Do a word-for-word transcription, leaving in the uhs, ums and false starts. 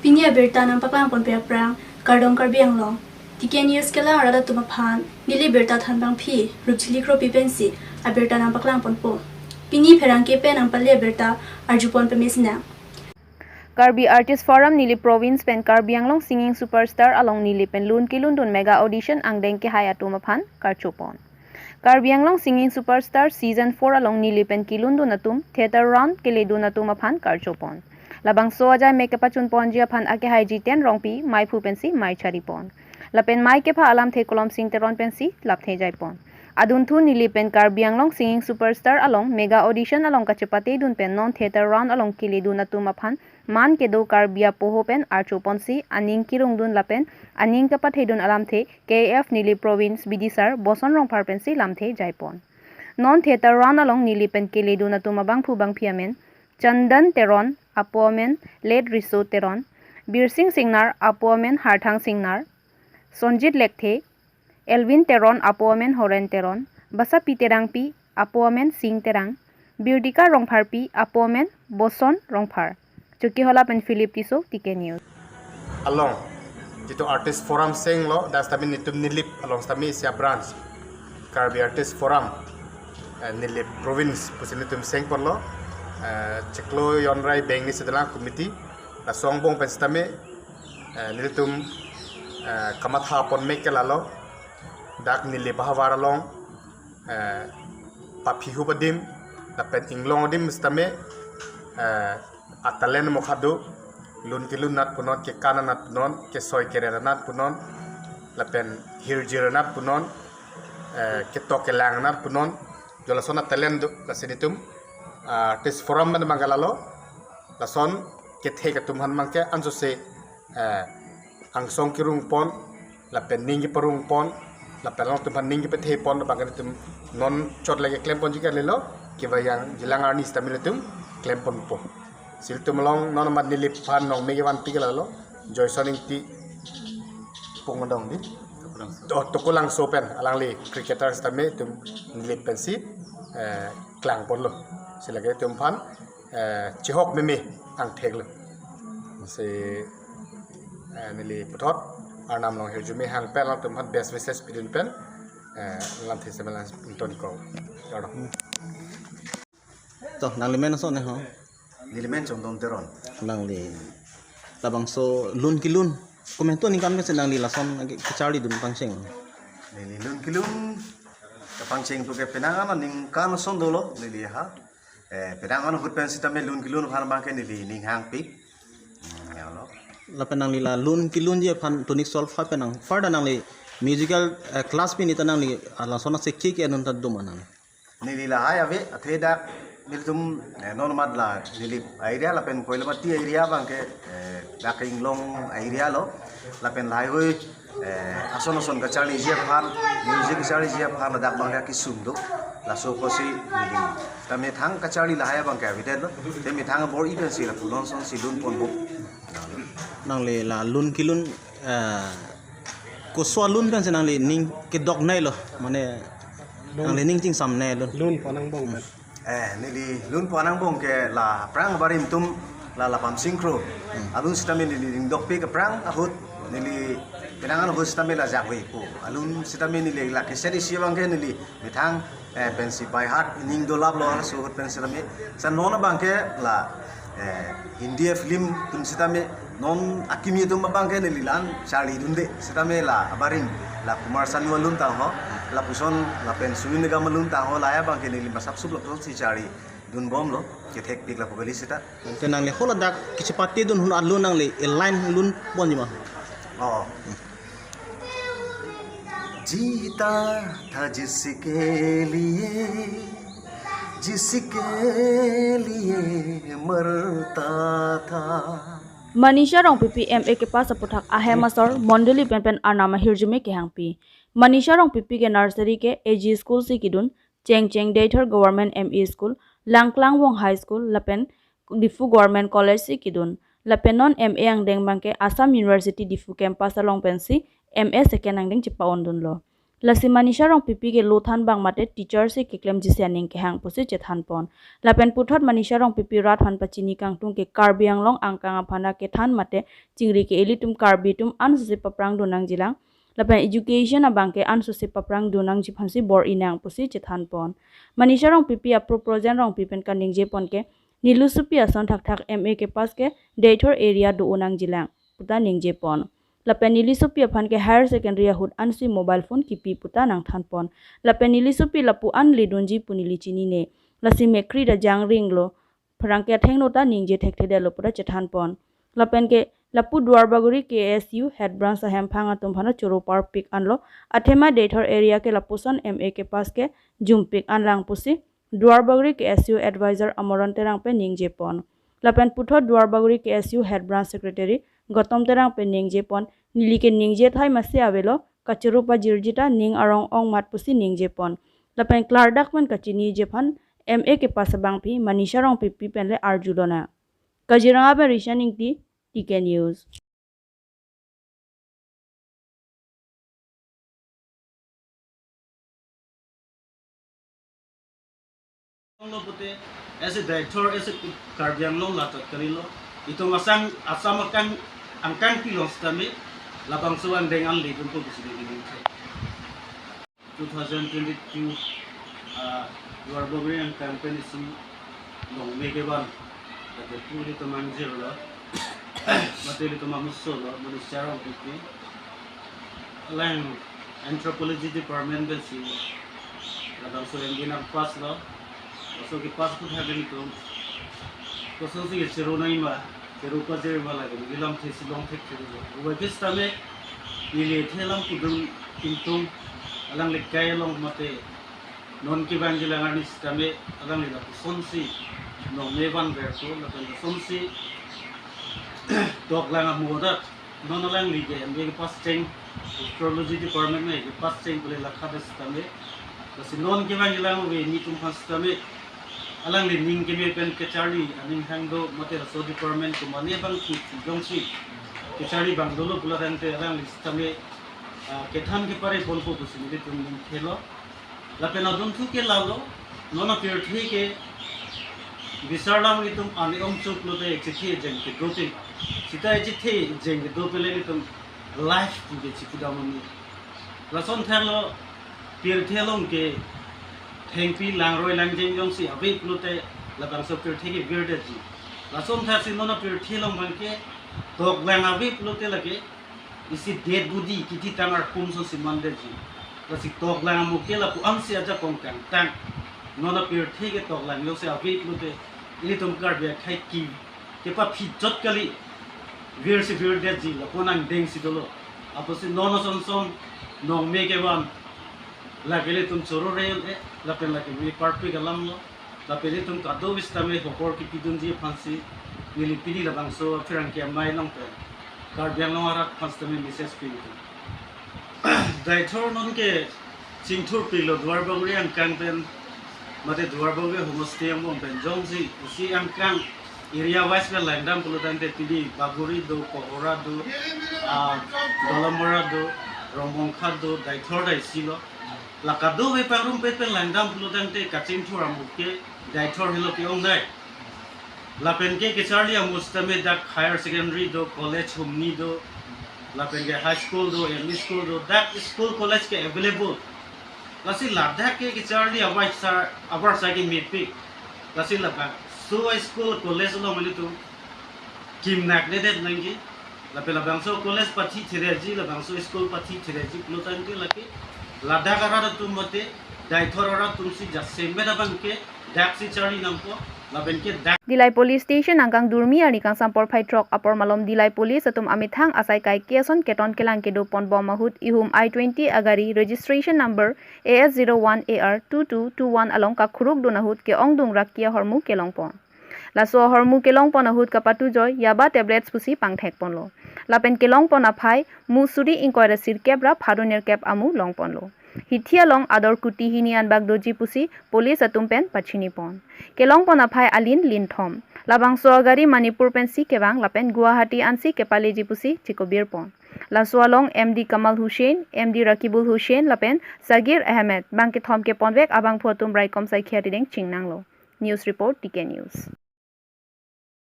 Pini abirta nangpaklangponpe aphrang, kardom Karbi Anglong. T K News kelang arat atum aphan, neli birta thanbangpi, Rupjili Kropi pensi, abirta nangpaklangponpo. Pini pherangke pen nangpale abirta, arjupon pamesnang. Karbi Artist Forum Nilip Province pen Karbi Anglong Singing Superstar along Nilip pen lun kelundun mega audition angdeng kehai atum aphan karchopon. Karbi Anglong Singing Superstar Season four along Nilip pen kelundun atum, theatre round keledun atum aphan karchopon. Labangso ajai mek kepachunponji aphan akehai Jiten Rongpi, maiphu pensi mai charipon. Lapen mai kepha alamthe Kolom Sing Teron pensi lapthe jaipon. Adunthu Nilip pen Karbi Anglong Singing Superstar along mega audition along kachepatedun pen non theatre round along keledun atum aphan man kedo Karbi apoho pen archoponsi aning kerungdun lapen aning kepathedun alamthe K F Nilip Province bidisar Boson Rongphar pensi lamthe jaipon. Non theatre round along Nilip pen keledun atum abangphu bangphi amen, Chandan Teron, apo amen Late Riso Teron, Birsing Singnar, apo amen Harthang Singnar, Sonjit Lekthe, Elvin Teron, apo amen Horen Teron, Basapi Terangpi, apo amen Sing Terang, Birdika Rongpharpi, apo amen Boson Rongphar. Chokihola pen Philip Tisso, T K News. Along, jitu Artist Forum senglo, das tami nitum Nilip along tami isi a-branch, Karbi Artist Forum, eh, Nilip Province pusi nitum sengponlo, eh, chiklo jon ra ibeng ni sedelang committee, laso angbong pen sitame, eh, nelitum, eh, kamathapon mek ke lalo, dak Nilip ahavar along, eh, paphihup adim, lapen inglong adim sitame, eh, a-talent mokha do, lun kelun anat punon, kekan anat punon, kesoi keren anat punon, lapen hirjir anat punon, eh, ketok kelang anat punon, jo lason a-talent do, lasi nitum, ah, Artist Forum pen abang ke lalo, lason kethek atum aphan abang ke ansose, eh, angsong kerungpon, lapen ning keparungpon, lapen alangtum aphan ning kepethepon, abang ke nitum non chot lake klemponji kalilo, kevayang jilang arni sitame ilitum klemponpo. Si ilitum along non amat Nilip aphan nong me kevanpi ke lalo, Joyson Ingti, Pungmandong di. To, Tukulangso pen, alangli cricketer sitame itum Nilip pensi, eh, klangponlo. Si lake itum aphan, eh, chihok meme angthek lo. Si, eh, neli puthot, Arnam along hirjume hang pen, alangtum aphan best wishes pidun pen, eh, lamthe semelang ton ko. Kardom. To, nangli men ason ne ho? Neli men Chongdon Teron. Nangli labangso lun kelun. Komantu aningkan pensi nangli lason ake kacharlidun pangcheng? Neli lun kelun kapangcheng pu ke penang aningkan ason dolo neli ha. Eh, penang ahut pen sitame lun kelun aphan abang ke neli ning hangpik. Hmm, ya lo. Lapen nangli la lun kelunji aphan tonic solfa penang. Further nangli musical, eh, class pini ta nangli, ah, lason asekhi ke anun ta dum nang. Neli lahai ave, athe dak nelitum, eh, non amat la Nilip area lapen Koilamati area abang ke, eh, dak inglong area lo, lapen lahai hui, eh, ason ason kacharliji aphan, music kacharliji aphan ladak abang ke kesung do, laso apotsi neli ta methang kacharli lahai abang ke avedet lo, te methang bor-i pensi lapu non asonsi lunponpo. Nangli la lun kelun, eh, koso alun pensi nangli ning kedoknei lo, mane lun, nangli ning chingsamnei lun? Lunpon angbong pen. Eh, neli lunpon angbong ke la aphrang abarim atum la Lapam Singkro. Hmm. Alun sitame neli ning dokpik aphrang ahut neli penang ahut sitame la Jakvepo. Alun sitame neli la cassette isi abang ke neli methang, eh, pensi by heart ning dolap lo, laso ahut pen sitame. Sa non abang ke la, eh, Hindi film atum sitame non akimi atum abang ke neli la-an charlidunde sitame la abarim la Kumar Sanu alun tangho, lapuson lapen Soenu Nigam alun tangho, lahai abang ke neli masap sup lapuson si charlidunbomlo, kethekpik lapu kali seta. Te nangli hala dak kachepatedun ahut alun nangli e-line lunponji ma? Oh. जीता था जिसके लिए, जिसके लिए मरता था। Manisha Rongpipi M A kepass aputhak ahem asor mondoli penpen arnam ahirjume kehangpi. Manisha Rongpipi ke nursery ke A G school si kedun, Chengcheng Deithor Government M E School, Langklangvong High School, lapen Diphu Government College si kedun. Lapen non M A angdeng abang ke Assam University Diphu campus along pensi M A second angdeng chepa-ondunlo. Lasi Manisha Rongpipi ke lo thanbang mate teacher si keklemji si aning kehang pusi chethanpon. Lapen puthot Manisha Rongpipi rat aphan pachini kangtung ke Karbi Anglong angkang aphan akethan mate chingri ke ilitum Karbi atum ansose paprang dun nangjilang. Lapen education abang ke ansose paprang dun nangji aphansi bor-i nang pusi chethanpon. Manisha Rongpipi apro Projen Rongpi pen kaningjepon ke, neli sopi ason thakthak M A kepass ke Deithor area do-o nangjilang puta ningjepon. Lapen neli sopi aphan ke higher secondary ahut ansi mobile phone kipi puta nangthanpon. Lapen neli sopi lapu an ledunji pu neli chinine. Lasi mekri ta jangringlo, pherangke athengno ta ningje thekthedetlo puta chethanpon. Lapen ke lapu Duarbagori K S U head branch ahemphang atum aphan choro parpik anlo. Athema Deithor area ke lapuson M A kepass ke jumpik anlang pusi Duarbagori K S U advisor Amoron Terang pen ningjepon. Lapen puthot Duarbagori K S U head branch secretary Gautam Terang pen ningjepon, neli ke ningje thai masi avelo, kachoro pajirji ta ning arong ong mat pusi ningjepon. Lapen klardak pen kachiniji aphan M A kepass abangpi Manisha Rongpipi pen le arjulonang. Kaziranga pen Rishan Ingti, T K News. Lo pute, as a director, as a Karbi Anglong latat kalilo. Itum asang Assam akang angkang pilong sitame labangso angdeng an ledunpo pusi neli ning thai. Two thousand twenty-two, ah, Duarbagori angkang pen isi nongme kevan, kate pu ilitum angjirlo, mate ilitum amusolo, Manisha Rongpipi. Alang Anthropology Department pensi labangso M A nangpasslo. Laso kepass aphuthak ilitum kosonsi kechoro nangji ma, choro pajirji ma lake neli lamthe si long thekthelo. Ubai pis tame neli thelam kudun ingtung alangli kai along mate non kevangji alang arni sitame alangli lapusonsi nongme vanverpo, lapen lasonsi doklang amo adak non alangli ke M A kepass cheng, Anthropology Department ke kepass cheng pule lakha de sitame. Lasi non kevangji alang ove netum aphan sitame alangli ning keme pen kacharli aning hang do mate laso department komane abang ki jongsi kacharli abang dolo pulo tangte alangli sitame, ah, kethan kepare ponpo pusi nelitum ning thelo. Lapen adunthu ke lalo, non apirthe ke bisarlang itum ani omchuk lote chethe ejeng kedote. Sita chethe ejeng kedo pele itum life pu ke chipudam ani. Lason thanglo pirthe along ke thengpi langroi langjeng jongsi ave pulote labangso pirthe ke virdetji. Lason thangsi non apirthe along abang ke doklang ave pulote lake isi dead body kithitang arpum asonsi mandetji. Lasi doklang amo ke lapu-ansi ajakong kangtang. Non apirthe ke doklang jongsi ave pulote ilitum Karbi akhei ke kepaphijot kali, virsi virdetji, lapu-an angdengsi dolo. Apotsi non ason ason nongme kevan lake ilitum choro rei un-e, lapen lake me parpik alamlo. Lapen itum kadokave sitame hokor kipidunji aphansi neli pini labangso apherangke amei along pen Karbi Anglong arat aphan sitame message pidun. Deithor non ke chingthurpiklo Duarbagori angkang pen mate Duarbagori homestay angbong pen jongsi isi angkang area wise pen langdam pulo tangte pini Bagori do, Kohora do, ah, Dolamara do, Rongmongkhat do, Deithor ta isilo. La kadokave pangrumpet pen langdam pulo tangte kachingthur amo ke Deithor helo ke-ong dai. Lapen ke kacharli amo sitame dak higher secondary do, college humni do, lapen ke high school do, M E school do, dak school college ke available. Lasi ladak ke kacharli avarsai, avarsai ke mepik. Lasi labangso school college along ilitum kimnak nedet nangji. Lapen labangso college pathithedetji, labangso school pathithedetji pulo tangte lake ladak arat atum mate Deithor arat atumsi jasemet abang ke daksi charli nangpo, lapen ke dak Dillai Police Station angkang durmi arni kangsam porphai throk apor malom Dillai Police atum amethang asai kai ke ason keton kelang kedo ponbom ahut ihum I twenty agari registration number A S zero one A R two two two one along kakhuruk dun ahut ke-ongdung raki ahormu kelongpon. Laso ahormu kelongpon ahut kapatujoi yaba tablets pusi pangthekponlo. Lapen kelongpon aphai mu suri ingkoi ra sirkep ra pharo nerkep amu longponlo. Hithi along ador kuti hini anbak doji pusi police atum pen pachinipon. Kelongpon aphai alin linthom. Labangso agari Manipur pensi kevang lapen Guwahati ansi kepaleji pusi chikobirpon. Laso along M D Kamal Hussain, M D Rakibul Hussain lapen Sagir Ahmed bang kethom keponvek abangphu atum raikom saikhi atideng chingnanglo. News report, T K News.